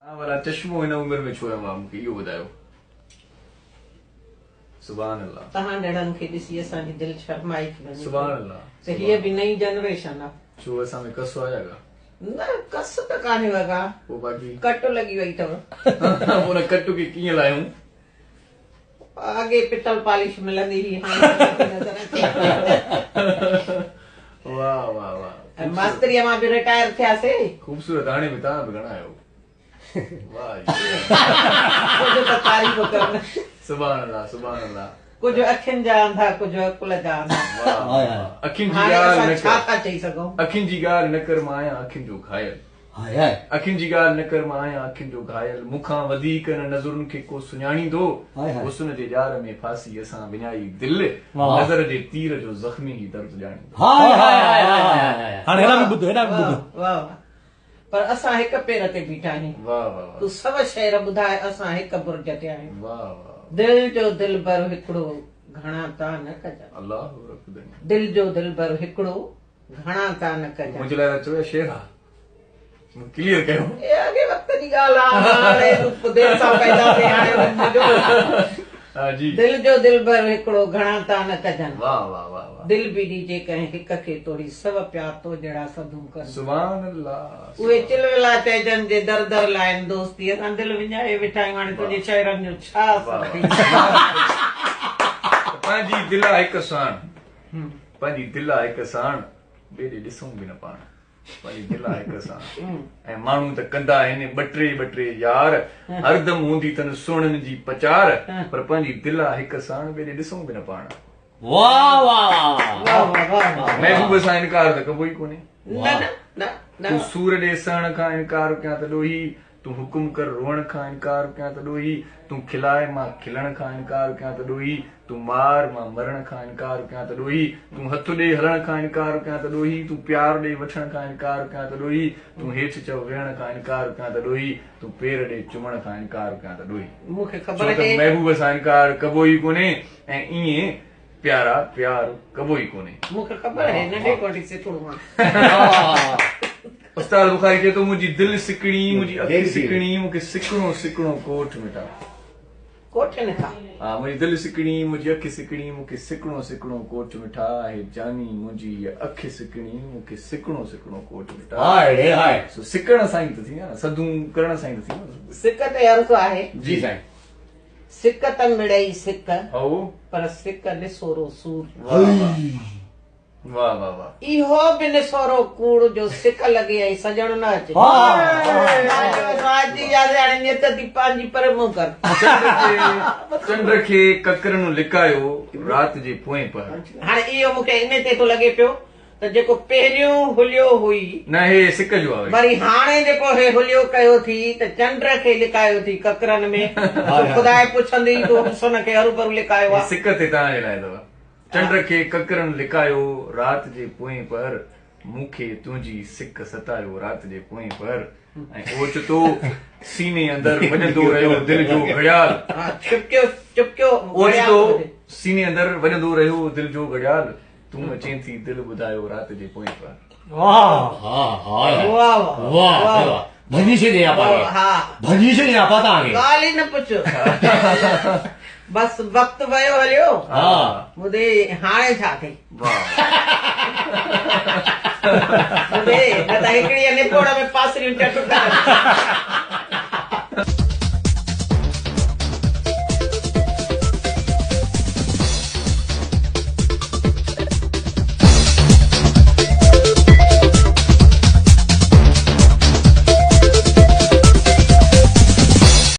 توهان ڀلا چشمو هن عمر ۾ ڇو هنيو آهي مون کي اهو ٻڌايو. سبحان الله. توهان جهڙن کي ڏسي اسان جي دل شرمائي ٿي وڃي. سبحان الله. ته هيء به نئين جنريشن آ. ڇو اسان ۾ ڪس آ ڇا ڪا؟ نه ڪس ته ڪانهي ڪا. پوء باقي. ڪٽ لڳي وئي اٿو. پوء ان ڪٽ کي ڪيئن لاهيون؟ اڳي پتل پالش ملندي هئي هاڻي نٿي نظر اچي. واه واه واه. ۽ ماستريء مان به رٽائر ٿياسي. خوبصورت هاڻي به توهان به گهڻا آهيو. واه جي. ڪجهه ته تعريف ڪر نه. سبحان الله سبحان الله. ڪجهه اکين جا انڌا ڪجهه عقل جا انڌا. واه واه اکين جي هاڻي ڳالهه اسان نه ڇا ڪر. ٿا چئي سگهون. اکين جي ڳالهه نه ڪر مان آهيان اکين جو گهايل. High high. اکين جي ڳالهه نه ڪر مان آهيان اکين جو گهايل مون کان وڌيڪ نه نظرن کي ڪو سڃاڻيندو حسن جي ڄار ۾ ڦاسي اسان وڃائي دل نظر جي تير جو زخمي هي درد ڄاڻيندو. هاء هاء هاء هاء هاء. هاڻي هيڏانهن به ٻڌ هيڏانهن به ٻڌ. واه واه پر اسان هڪ پير تي بيٺا آهيون. واه واه واه. تون سو شعر ٻڌاء اسان هڪ برج تي آهيون. واه واه. دل جو دلبر هڪڙو گهڻا تان نه ڪجان. الله رب ڌڻي. دل جو دلبر هڪڙو گهڻا تان نه ڪجان. منهنجي لاء ٿا چئو يا شعر آ؟ مون ڪليئر ڪيو. اي اڳي وقت جي ڳالهه آ هاڻي تون دير سان پيدا ٿئين هاڻي منهنجو ها جي. دل جو دلبر هڪڙو گهڻا تان نه ڪجان. واه واه واه واه. دل به ڏجي ڪنهن هڪ کي توڙي سو پيا تو جهڙا سڌون ڪن. سبحان الله. اهي چلولا چئجن جي در در لائن دوستي اسان دل وڃائي ويٺا آهيون هاڻي تنهنجي شعرن جو ڇا اثر ٿيندو. پنهنجي دل آ هڪ ساڻ. پنهنجي دل آ هڪ ساڻ، ٻئي ڏي ڏسون به نه پاڻ. پنهنجي دل آ هڪ ساڻ. ۽ ماڻهو ته ڪندا آهن ٻه ٽي ٻه ٽي يار، هردم هوندي تن سهڻن جي پچار، پر پنهنجي دل آ هڪ ساڻ، ٻئي ڏي ڏسون به نه پاڻ. واه واه واه واه. محبوب سان انڪار ته ڪبو ئي ڪونهي. نه نه نه نه. تون سور ڏي سهڻ کان انڪار ڪيان ته ڏوهي، تون حڪم ڪر روئڻ کان انڪار ڪيان ته ڏوهي، تون کلاء مان کلڻ کان انڪار ڪيان ته ڏوهي، تون مار مان مرڻ کان انڪار ڪيان ته ڏوهي، تون هٿ ڏي هلڻ کان انڪار ڪيان ته ڏوهي، تون پيار ڏي وٺڻ کان انڪار ڪيان ته ڏوهي، تون هيٺ چئو ويهڻ کان انڪار ڪيان ته ڏوهي، تون پير ڏي چمڻ کان انڪار ڪيان ته ڏوهي. مون کي خبر ڇو ته هي. محبوب سان انڪار ڪبو ئي ڪونهي ۽ ائين پيارا پيار ڪبو ئي ڪونهي. مون کي خبر آهي ننڍي کان وٺي سکڻو آهيان. استاد بخاري چئي ٿو منهنجي دل سڪڻي منهنجي اک سڪڻي مون کي سڪڻو سڪڻو ڪوٺ مٺا. ڪوٺ مٺا. ها منهنجي دل سڪڻي منهنجي اک سڪڻي مون کي سڪڻو سڪڻو ڪوٺ مٺا آهي جاني منهنجي هيء اک سڪڻي مون کي سڪڻو سڪڻو ڪوٺ مٺا. هاء ڙي هاء. سو سڪڻ سان ئي ته ٿيندو آهي نه سڌون ڪرڻ سان ئي ته ٿيندو آهي. سڪ تي عرض آهي. جي سائين. سڪ ته مڙئي سڪ، پر سڪ نسورو سور. واه واه واه. اهو به نسورو ڪوڙ جو سڪ لڳي ۽ سڄڻ نه اچي. اچي وياسي هاڻي نيت ٿي پنهنجي پر منهن ڪر. چنڊ کي ڪڪرن لڪايو رات جي پوئين پهر. هاڻي اهو مون کي ان تي ٿو لڳي پيو ته جيڪو پهريون حليو هئي. نه هي سڪ جو آهي. وري هاڻي جيڪو هي حليو ڪيو ٿي ته چنڊ کي لڪايو ٿي ڪڪرن ۾، سو خدائي پڇندي تو حسن کي هروڀرو لڪايو آ. هي سڪ تي توهان جي لاء اٿو. چنڊ کي ڪڪرن لڪايو رات جي پوئين پهر، مون کي تنهنجي سڪ ستايو رات جي پوئين پهر ۽ اوچتو سيني اندر وڄندو رهيو دل جو گهڙيال. چپڪيو چپڪيو اوچتو سيني اندر وڄندو رهيو دل جو گهڙيال. تون اچين ٿي دل ٻڌايو رات جي پوئين پهر. واه واه واه ڀڃي ڇڏي آپا کي ڀڃي ڇڏي آپا توهان کي. ڳالهه ئي نه پڇ بس وقت ويو هليو ٻڌي هاڻي ڇا ٿئي ٻڌي نه ته هڪڙي نپوڙ ۾ پاسريون چٽ ڪرن.